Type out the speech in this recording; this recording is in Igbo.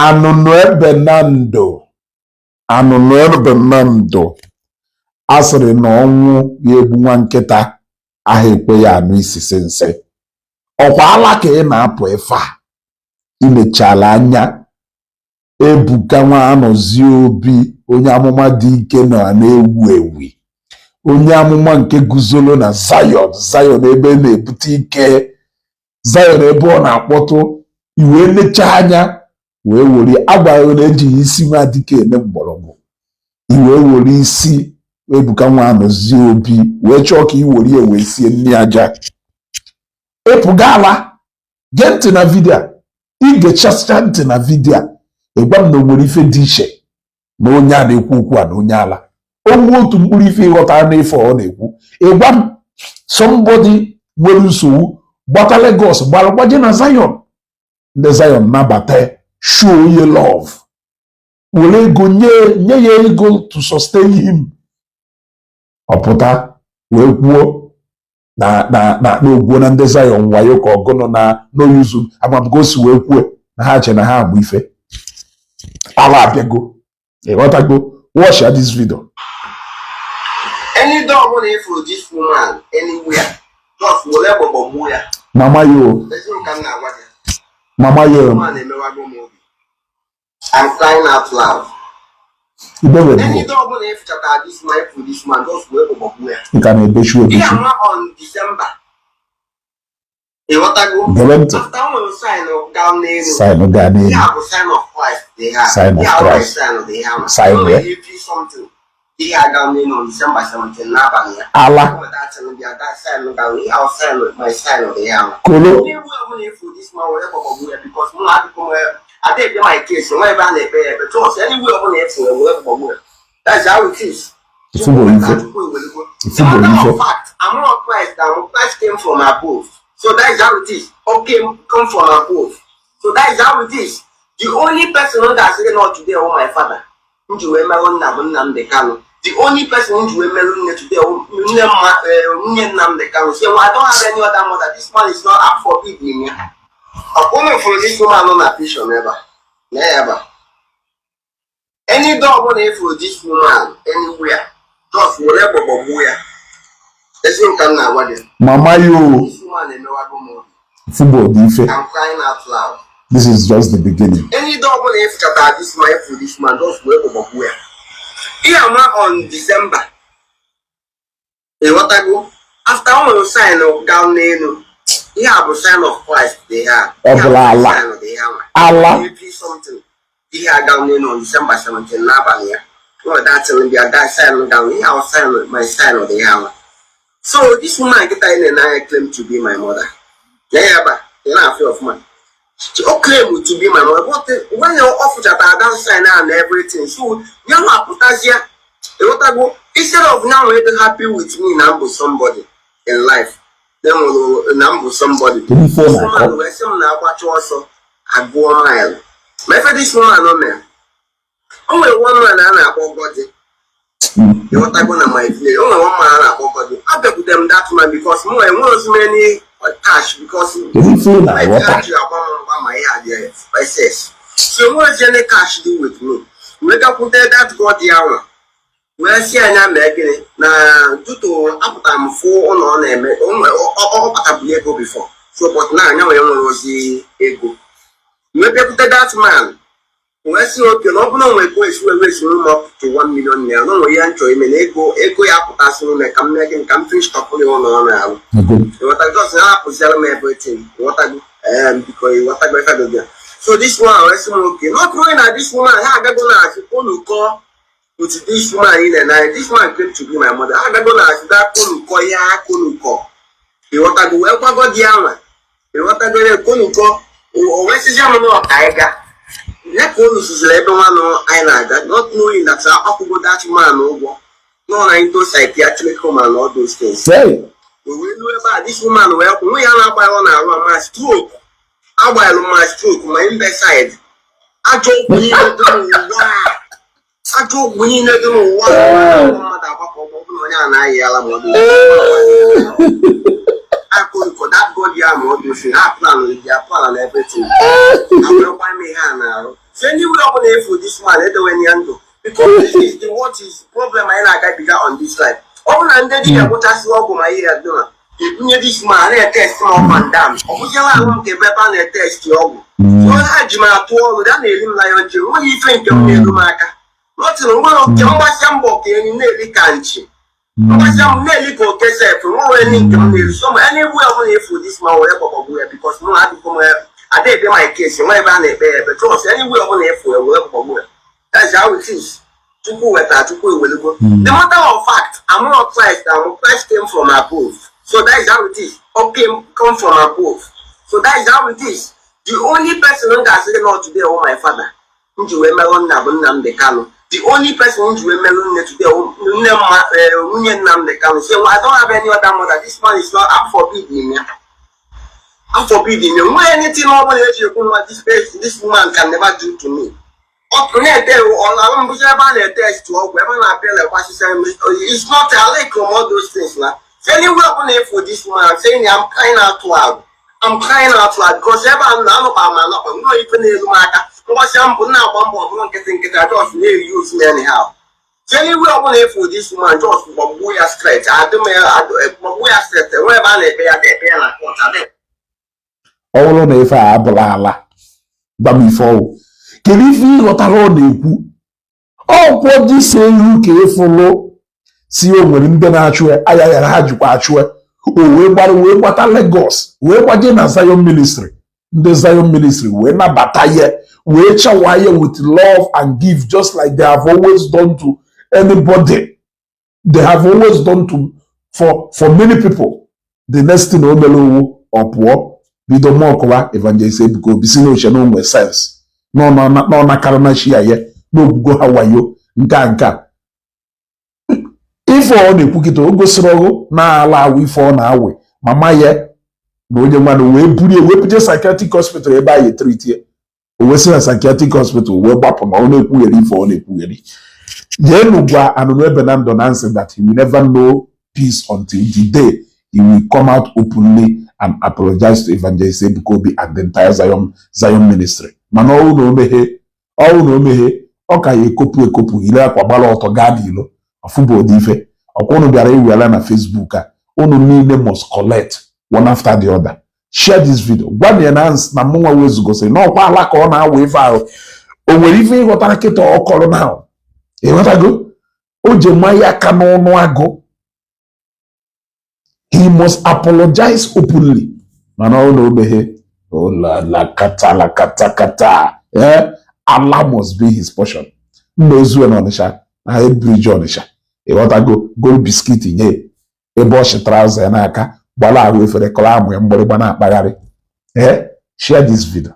Anụnụ ebe na ndụ, anụnụ ebe na ndụ, a sịrị na ọnwụ ya egbu nwa nkịta aha ekwe ya anụ isisi nsị. Ọkwa ala ka ị na-apụ ife a imechala anya. Ebuka nwa Anọzie Obi, onye amụma dị ike na na-ewu ewu, onye amụma nke guzoro na Zion, Zion ebe na-ebute ike, Zion ebe ọ na-akpọtụ. Iwee lechaa anya wee were agwara na ejighị isi nwa dike eme mgbọrọgwụ, iwee were isi Ebuka nwa Anọzie Obi wee chọọ ka i were ya wee sie nri aja. Ịpụga ala. Gee ntị na video a. Igechasịcha ntị na video a, ịgwa m na o nwere ife dị iche na onye a na-ekwu okwu a na onye ala. Onwe otu mkpụrụ ife ịghọtara n'ife ọ na-ekwu, ịgwa m. Somebody nwere nsogbu gbata Lagos, gbara gbaje na Zion, ndị Zion nabata, show ye love, were ego nye nye ya ego to sustain him. Ọ pụta wee kwuo na ogwuo na ndị Zion wayo ka ọgụnụ na n'oyuzu amamka o si wee kwuo na ha che na ha agba ife ala abịago. Ịghọtago? Watch this video. Any door ọbụla ifuru this woman anywhere, just were gbọgbọ gbuo ya. Mama yo. Eziokwu ka m na-agwa gị. Mama yo. Woman emewago m obi. I'm crying out loud. Ibebe. Any bụ door ọbụla ịfụchata this man, ifuru this man, just were gbọgbọ gbuo ya. Nka na-ebechu Ihe ebechu. Ama on December, ịghọtago? Gere ntị. After o nwere sign gaa n'elu. Sign gaa Ihe n'elu. A bụ sign of Christ dị ha. Sign of Ihe a bụ Christ. sign dị ha. Sign, O nwere yeah. ife something ihe aga n'elu on December 17 n'abalị ya. Ala. O nwere that thing bịa, that sign gaa, ihe ahụ sign, my sign dị ha. Kolo. Ndị egwu ọbụla efu this man, were gbọgbọ ya, because mụ adịkọ nwe ada ekpe my case nwa ebe a na-ekpe ya ekpe. Just anywhere ọbụla efu ya, were gbọgbọ ya. That's how it is. Ifugo ife. The Ifugo matter ife. of fact, I'm not Christ. I'm Christ came from above. So that is how it is. Okay, come from above. So that is how it is. The only person who has said not today, oh, my father. Nji wee merụ nna m Nnamdi Kanu. The only person nji wee merụ nne today, oh, nne mma, nne Nnamdi Kanu. Say, well, I don't have any other mother. This man is not up for big in ya. Ọkpụnụ fụrụ this woman nọ na pishọn ebe a. Na ya ebe a. Any door ọbụla ifuru this woman anywhere, just were gbọgbọ gbuo ya. Eziokwu ka m na-agwa gị. Mama yo. This woman emewago m obi. Ifugo dị ife. I'm crying out loud. This is just the beginning. Any door ọbụla ịfụchata this man, ifuru this man, just were gbọgbọ gbuo ya. Ihe ama on December, ịghọtago? After o nwere sign gaa n'elu. Ihe a bụ sign of Christ dị ha. Ọ bụla ala. Sign dị ha. Ala. Ife something ihe aga n'elu on December 17 n'abalị ya. Well, that thing bịa, that sign gaa, ihe ahụ sign, my sign dị ha. So this woman kịta ị na-ene claim to be my mother. Ya ya ebe a, ị na-afụ ọfụma. O claim to be my mother, but when ọ fụchata that sign and everything, so ya nwa pụtazie, ịghọtago? Instead of now ịdị happy with me na m bụ somebody in life, na enwere na m bụ somebody. Kedu ife ọ This na-akọ? woman wee sị m na-agbacha ọsọ agụọ mile. Ma ife this woman o mere, o nwere one man a na-akpọ Godi. Ịghọtago? Na my village, o nwere one man a na-akpọ Godi. Abịakwute m that man because mụ enweghị ozi many cash because Kedu ife ị na-aghọta? ji agba m mgba ma ihe a dị ss, so enweghị any cash dị with me. Wee gakwute that Godi ahụ wee sị anya mee gịnị na duto apụtara m fụ ụlọ ọ na-eme ọ kpataburu ego before, so but na anya wee nwere ozi ego. Wee bịakwute that man wee sị oke na ọ bụrụ na o nwere ego esi wee wezi m up to 1 million naira, na o nwere ihe m chọrọ ime na ego ya pụtasị ume ka m mee gịnị, ka m finish tọpụrụ ụlọ ọ na-alụ. Ego. Ịghọtago? Just na apụziara m everything, ịghọtago? Ee, biko, ịghọtago ife dị ya. So this one wee sị m oke, not knowing na this woman ha agago na asị konukọ with this woman ị na-ene. This man claim to be my mother. Ha agago na asị da konukọ ihe ha konukọ, ịghọtago? Wee gwago di anwa, ịghọtago? Ya konukọ, o wee sịzia m na ọka anyị ga ya ka o lụsiziri ebe nwa nọ anyị na-aga, not knowing that akwụgo that man ụgwọ nọ na into psychiatric home and all those things. Hey! O wee luo ebe a, this woman wee kwụ nwe ya na-agba ọ na-arụ ma stroke agbalụ, ma stroke, ma imbecile, ajọ okwu niile dị n'ụwa a, ajọ okwu niile dị n'ụwa a, mmadụ agbakọ ọ bụ na onye a na-ayị ala ma ọ dị akụkọ that God ya ma ọ dị ofe ha plan, their plan and everything. Awerekwa m ihe a na-arụ. So So anywhere ọbụla efu this man, edewenye ya ndụ, because this is the what is problem anyị na-agabiga on this life. Ọ bụrụ na ndị dibịa gwụchasị ọgwụ ma ihe ya dị na ebunye this man, na-etest m up and down, ọ bụziela ahụ m ka ebe ebe a na-etest ọgwụ. So ha ji m atụ ọrụ ya, na-eri m lion chain, nweghị ife nke m na-eru m aka. Nothing. Nwere oke mgbasịa mbọ ka enyi na-eri ka nchi, mgbasịa m na-eri ka oke sef, nwere ndị nke m na-eri. So ma anywhere ọbụla efu this man, were gbọgbọgbu ya, because mụ adịgo m ada ebe my case nwa ebe a na-ekpe ya ebe. Trust, anywhere ọbụla efu ya, were gbọgbọgbu ya. That's how it is. Chukwu wetara, Chukwu ewelugo. The matter of fact, I'm not Christ. I'm Christ came from above. So that is how it is. Okay, come from above. So that is how it is. The only person m ga-asị gị not today, oh, my father m ji wee merụ nna bụ Nnamdi Kanu. The only person m ji wee merụ nne today, nne mma, nwunye Nnamdi Kanu. Say, well, I don't have any other mother. This man is not, I forbid him ya, I forbid him ya. Nwe anything ọ bụla eji ekwu nwa, this person, this woman can never do to me. Ọ na-ete ọrụ mbụzi ebe a na-ete etu ọgwụ ebe a na-apịa lekwasịsị. It's not, I like all those things na. So anywhere ọbụla efu this woman, I'm saying, I'm crying out loud. I'm crying out loud because ebe a na-anọkpa m anọkpa, nwa ife na-eru m aka. Mgbasịa mbụ na-agba mbọ, ọ bụrụ nkịtị nkịtị, I just na-eri ozu m anyhow. So anywhere ọbụla efu this woman, just gbagbuo ya straight. Adị m ya gbagbuo ya straight. Enwe ebe a na-ekpe ya, ekpe ya na court adị. Ọ bụrụ na ife a abụla ala, gwa m ife ọwụ. Kedu ife ị ghọtara ọ na-ekwu? Ọkwọ dịse ihu ka ịfụlụ si o nwere ndị na-achụ ya aya yara ha jikwa achụ ya. O wee gbara wee gbata Lagos, wee gbaje na Zion Ministry. Ndị Zion Ministry wee nabata ya, wee chawa ya with love and give, just like they have always done to anybody, they have always done to for many people. The next thing o mere owu, ọ pụọ bido mọkụwa Evangelist Ebuka Obi, si n'oche na onwe sense n'ọnakara na chi ya ya n'ogugo ha wayo nke a nke a. Ife ọ na-ekwu kịta, o gosiri ọgụ na-ala awụ ife ọ na-awe mama ya na onye nwanne wee burie wee buje psychiatric hospital ebe a ya etreatie. O wee si na psychiatric hospital wee gbapụ na ọ na-ekwugheri ife ọ na-ekwugheri. Jeenu gwa Anụnụ Ebe na Ndụ Nancy that he will never know peace until the day he will come out openly and apologize to Evangelist Ebuka Obi and the entire Zion Ministry. Mana ọwụ na o meghe, ọwụ na o meghe, ọ ka ya ekopụ ekopụ, yiri akwa gbara ọtọ gaa n'ilo ọfụbụ ụdị ife ọkwa unu bịara iwela na Facebook a. Unu niile must collect one after the other. Share this video. Gwa ya na mụnwa wezugosiri na ọkwa ala ka ọ na-awa ife ahụ. O nwere ife ịghọtara kịta ọ kọrọ na ịghọtago o ji ma ya aka n'ọnụ agụ. He must apologize openly. Mana ọ na omeghe la kata la kata kata, eh, Allah must be his portion. Mma ozu na Ọnịsha na head bridge Ọnịsha, ịghọtago, gold biscuit nye ebe ọ chịtara ụzọ ya n'aka, gbara ahụ efere kọrọ amụ ya mgbịrịgba na-akpagharị. Eh, share this video.